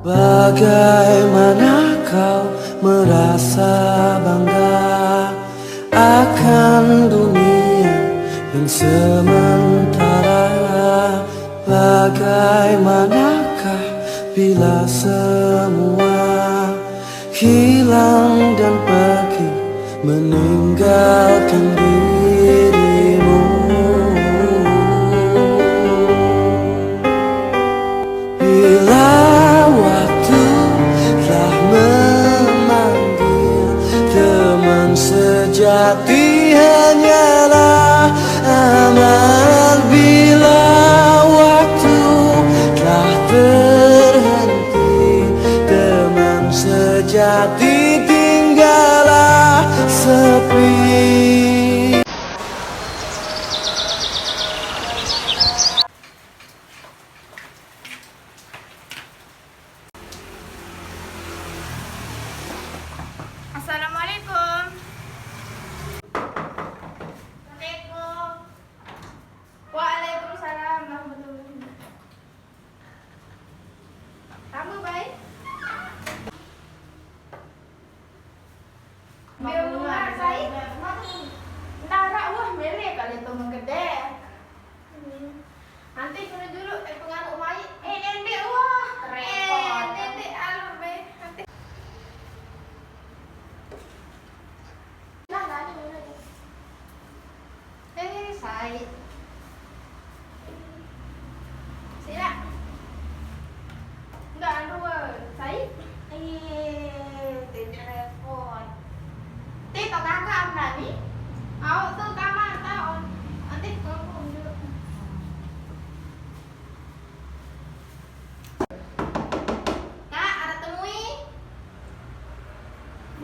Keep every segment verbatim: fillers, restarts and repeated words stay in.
Bagaimana kau merasa bangga akan dunia yang sementara? Bagaimanakah bila semua hilang dan pergi meninggalkan dirimu? Bila waktu telah memanggil, teman sejati hanyalah amal. Bila waktu telah berhenti, teman sejati tinggallah sepi. Assalamualaikum. Assalamualaikum. Waalaikumsalam warahmatullahi wabarakatuh. Tambah baik. Biar rumah saya. Nara wah mele kali tu mengkedek. Nanti kena dulu eh pengaruh mai. Eh endek wah. Repot. Eh endek alur be. Nanti. Nah, nah, nah, nah. Eh, sai. Sila. Enggak, anu, sai. Eh, tidak repot. Ti, to kakak am nani? Au tu kamar tau. Nanti tolong dulu. Kak, ada temui?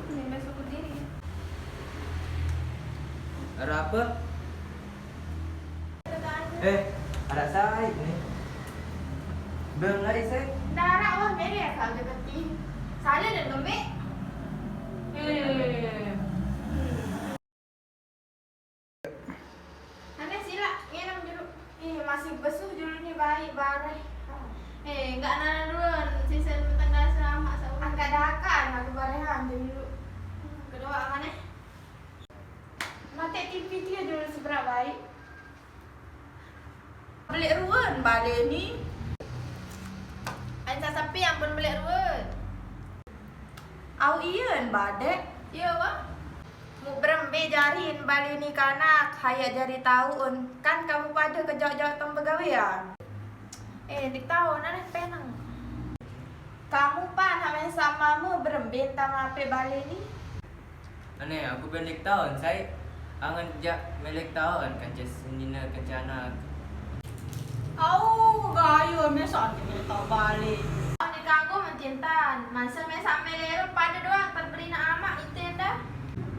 Ini besok berdiri. Ada apa? Eh, ada Said nih. Belum lagi, Said. Nara wah mere ya kalau penting. Saya dan kami. Eh. Aneh sila ngenam dulu. Ih, masih besuh dulu nih baik bareh. Eh, enggak nana dulu. Sisa tengah selama sebulan. Angkat dakan aku barehan dulu. Kedua mana? Mate T V dia dulu seberak baik. Belik ruan balik ni. Ansa sepi ampun belik ruan. Au ian badek. Iya, wah. Mu berembe jari in bali ni kanak, hayak jari taun. Kan kamu pada kejauh-jauh tem begawean. Eh, dik taun, aneh penang. Kamu pan, hak main sama mu berembe entah mape bali ni. Aneh, aku pendek taun, sai. Angan jak melek taun, kan jes nina kencana. Au, gaya mesan kita balik. Au, ni kanggo mencintan. Masa mesan melero pada doang, tak beri nak amak, itu yang dah.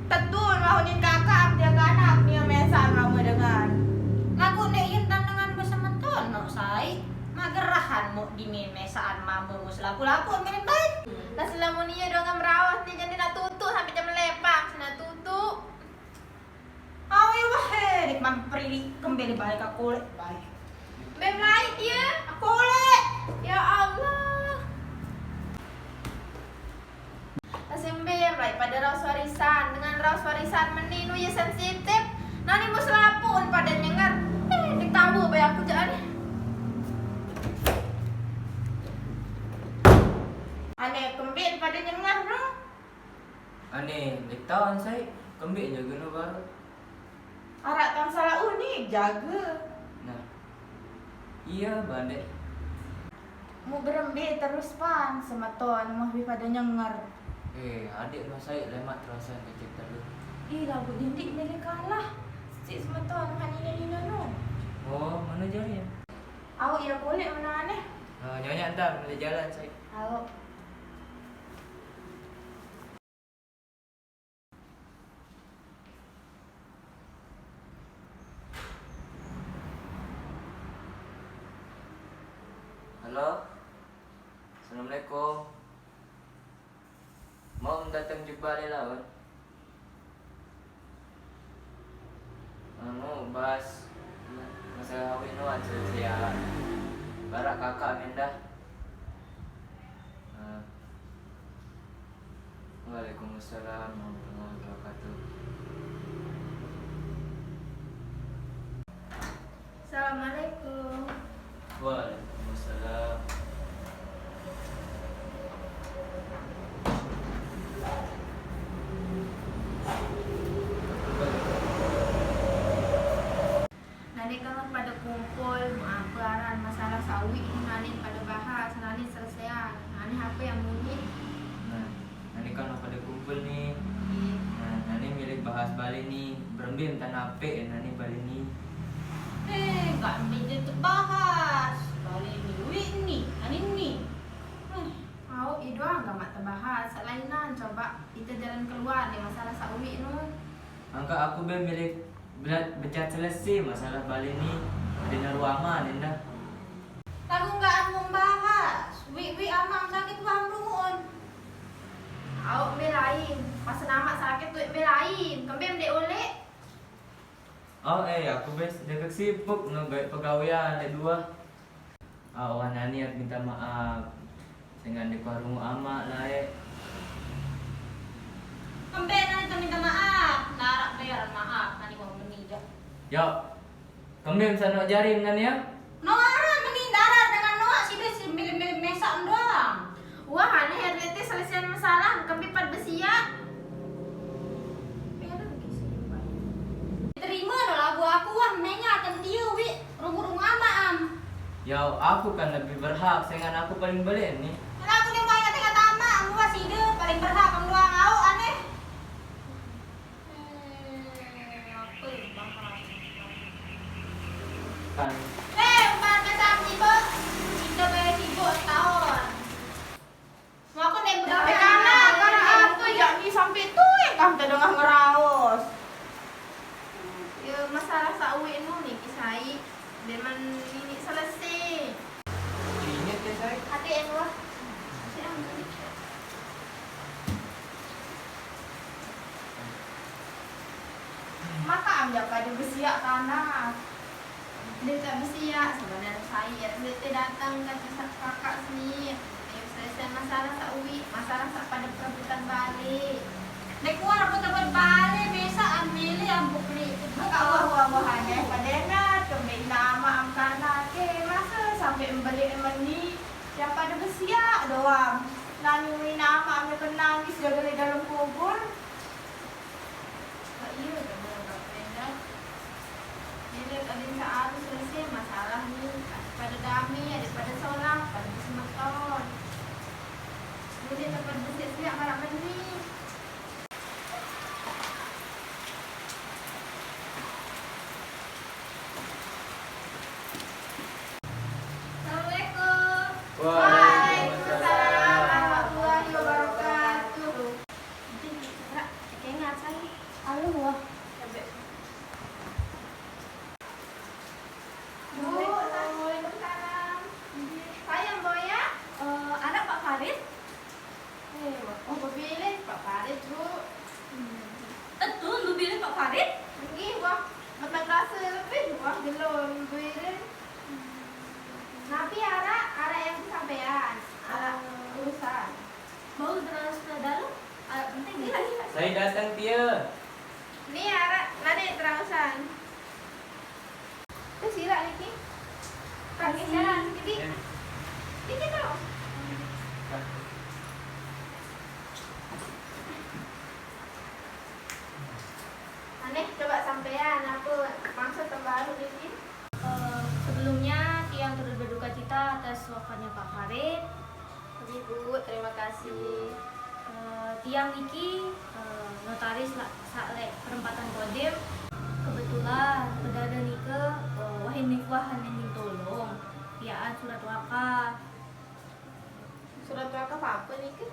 Tetul, mau ni kakak, dia kanak, dia mesan mau dengan. Lagu ni intan dengan besemeton, no, sai. Magerahan mau dingin mesaan mambo mau selaku-laku, mirip baik. Nah, selamun iya doang merawat ni, jadi nak tutup sampai jam lepang, nak tutup. Awi wah, eh, dik mampri kembali balik ke kulit, balik. Bem lain dia. Kulit. Ya Allah. Asim bem lain pada raus warisan. Dengan raus warisan meninu ya sensitif. Nani mau selapun pada nyengar. Eh, ditahu bae aku jane. Aneh kembali pada nyengar, no. Ane, dek taon sai, kembik jaga no baru. Arak taon salah unik jaga. Nah, iya, bandek. Mu berembe terus pan, semeton, mau bi pada nyenger. Eh, adik no sai lemak terusan kecil telu. Ih, lagu dindik milih kalah. Cik semeton, kan ina-ina no. Oh, mana jari ya? Au, iya kulit mana aneh. Oh, nyonya ntar, milih jalan sai. Au. Halo. Assalamualaikum. Mau datang jumpa di laut? Anu, bahas ma-, Sawik nu aja ya. Barak kakak mindah. Eh, Waalaikumsalam warahmatullahi wabarakatuh. Assalamualaikum. Waalaikumsalam. Nani kan pada kumpul, apa aran masalah sawik ni nani pada bahas, nani selesaian. Nani apa yang muni? Nah, nani kan pada kumpul ni. Iya. Nah, nani milik bahas balik ni. Berembim tanah apik nani balik ni. Eh, enggak ambil dia terbahas. Balik ni, wik ni, nani ni. Hmm. Au, itu ah gamak terbahas. Selainan, coba kita jalan keluar ni masalah sawik nu. Angka aku be milik Berat becak selesai masalah balik ni. Ada naruh aman indah. Lagu enggak anu membahas. Wik-wik amang sakit wang ruun. Awak mbe lain. Masa nama sakit tu mbe lain. Kembe mde oleh. Oh eh aku bes jaga sibuk no gawe pegawean le dua. Ah, wah nani aku minta maaf. Sehingga di warung amak lah eh. Kembe nani tak minta maaf, narak bayar maaf, nani mau meni dah. Yo, kembe sanok jari nani ya? Noah meni darat dengan Noah sih bes milih-milih mesak doang. Wah, aneh R T selesaian masalah, kembe pad besiak. Terima no lagu aku wah nenya akan dia wik. Rungu-rungu ama am. Ya, aku kan lebih berhak, sehingga aku paling beli ni. Kalau aku ni mau ingat-ingat ama, am wah sida paling berhak, am doang au aneh. Eh, apa yang bahas? Kan. Eh, umpan ke sam sibuk. Kita bayar sibuk setahun. Aku nek begawe. Eh, kana, kana apa jak ni sampai tu yang kam tedengah ngeraos. Ya, masalah sawit nu ni kisai. Demen ini selesai. Ini kisai. Hati yang wah. Maka am jak pada besiak kana. Dia tak besiak sebenarnya saya. Dia tak datang kata sa-, kakak sini. Dia selesai masalah tak uwi, masalah tak pada perebutan balik. Dia keluar rebut-rebut balik, besok ambil, ambil beli. Kakak wah, wah, wah, ada pada enak, kembali nama am kana ke, masa sampai membeli meni, yang pada besiak doang. Nani nama am yang nangis jaga di dalam kubur. Kak, iya, kata Kak Brenda. Bila tadi saat selesai masalah ni, ada pada damai, ada pada solah, pada bersemeton. Bila tempat bersih-siap malam ni. Assalamualaikum. Waalaikumsalam warahmatullahi wabarakatuh. Rak, kayaknya asal. Halo, wah. Coba. Bu, waalaikumsalam. Saya Boya. Eh, anak Pak Farid? Eh, wah, oh, bebele Pak Farid, Bu. Betul, bebele Pak Farid? Nggih, wah. Petang dasa lebih, wah, belum bebele. Napi arak, arak yang disampaikan? Arak urusan. Bau terus ke dalam, ah, penting ya. Saya datang, Tia. Ni arak, nade terausan. Tu silak niki. Kami sekarang sedikit. Ya. Sedikit tau. Aneh, coba sampean apa maksud terbaru niki? Eh, sebelumnya, tiang turut berduka cita atas wafatnya Pak Farid. Ibu, terima kasih. Eh, tiang niki, eh, notaris la-, sak lek perempatan Kodim. Kebetulan, bedada nika, eh, wahin niku wahan ninding tolong. Piaan surat wakaf. Surat wakaf apa nika?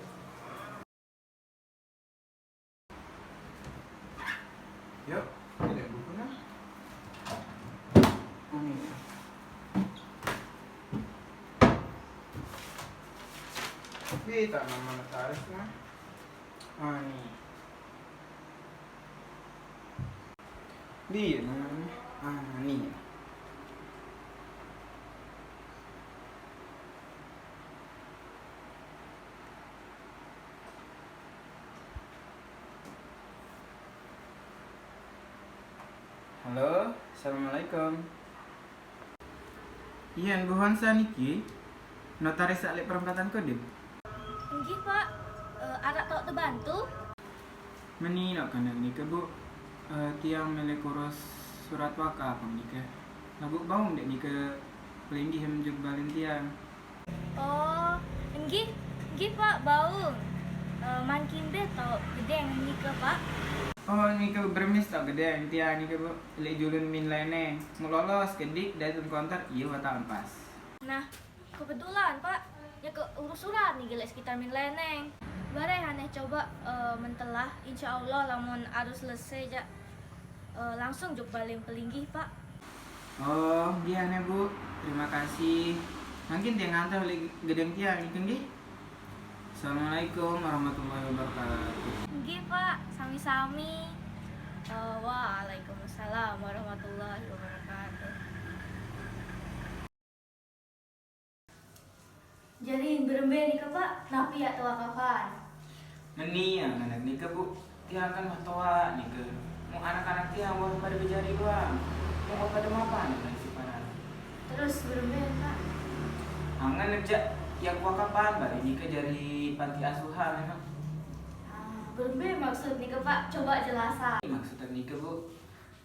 Yuk, ini buku nah. Ini. Ini tak nama notaris nah. Ah, ini. Ini nama. Ah, ini. Halo, assalamualaikum. Iyan, Bu Hansa niki, notaris sak lek perempatan Kodim. Nggih, Pak. Eh, arak tok tebantu? Meni nok kandang nika, Bu. Eh, tiang melek urus surat wakaf nika. Lagu bau ndek nika pelinggih em jug balen tiang. Oh, nggih, nggih, Pak, bau. Eh, mangkin be tau gedeng nika, Pak? Oh, nika bermis tau gedeng tiang nika, Bu. Lek julun min leneng. Mu lolos kedik dari konter, iya wata empas. Nah, kebetulan, Pak. Ya ke urus surat nih, gelek sekitar min leneng. Bareh aneh coba eh, mentelah. Insya Allah, lamun arus selesai, jak eh, langsung jug balen pelinggih, Pak. Oh, nggih aneh, Bu. Terima kasih. Mangkin tiang ngantar oleh gedeng tiang, itu nggih. Assalamualaikum warahmatullahi wabarakatuh. Nggih, Pak. Sami-sami. Eh, waalaikumsalam warahmatullahi wabarakatuh. Jadi, berembe nika, Pak? Napi yak tewakafan? Meni yang anak nika, Bu. Tiang kan matoa nika. Mu anak-anak tiang baru pada bejari doang. Mu pada mapan dengan si paran. Terus berembe, Pak? Angan aja yang wakapan balik nika dari panti asuhan, memang. Ah, berembe maksud nika, Pak? Coba jelasan. Maksud nika, Bu.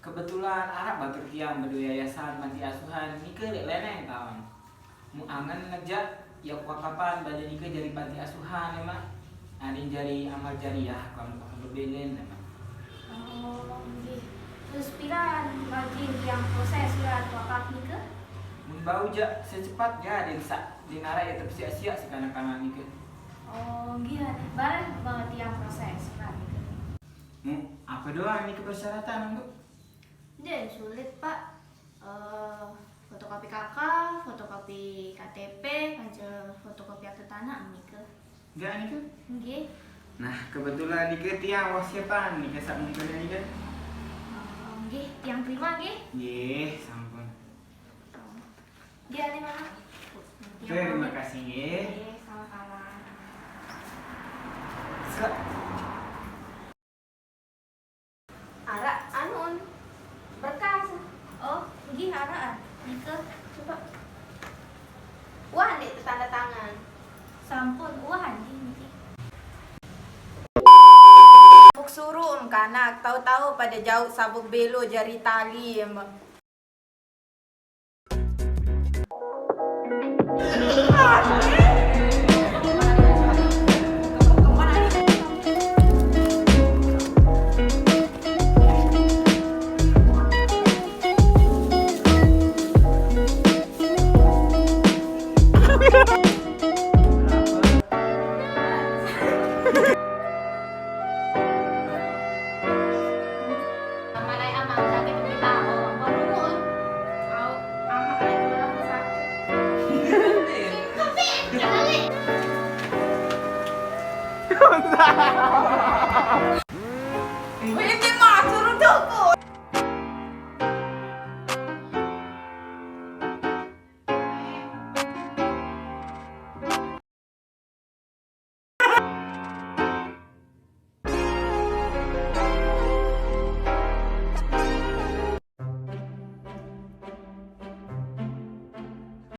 Kebetulan arak batur tiang bedu yayasan panti asuhan nika lek leneng taun. Mu angen ngejak ya wakapan balen nika jari panti asuhan, ya, Mak. Adin jari amal jariah kamu kok bebelen, ya, Mak. Oh, nggih. Terus piran margin tiang proses surat wakaf nika? Mun bau jak secepat ya, adin sak din arak ya tepsiak-siak si kanak-kanak nika. Oh, nggih, aneh. Bareh banget tiang proses surat nika. Mu, apa doang nika persyaratan, Bu? Nggih, sulit, Pak. Eh, fotokopi K K, fotokopi K T P, kanca fotokopi akte tanah nika. Enggak nika? Nggih. Nah, kebetulan nika tiang wasiatan nika sak mungkin nika. Oh, nggih, tiang terima nggih. Nggih, sampun. Nggih, aneh, Mama. Tiang terima pamit. Kasih nggih. Nggih, sama-sama. Sek. Arak anun berkas. Oh, nggih, arak, ah. Nika, coba. Wah, ndik tanda tangan. Sampun, wah, nggih, niki. Sabuk suruh em kanak, tahu-tahu pada jauh sabuk belo jari tali em. Amanai amang sakit kita, oh, baru, oh. Au, amak ai kurang sakit. Kopi, balik.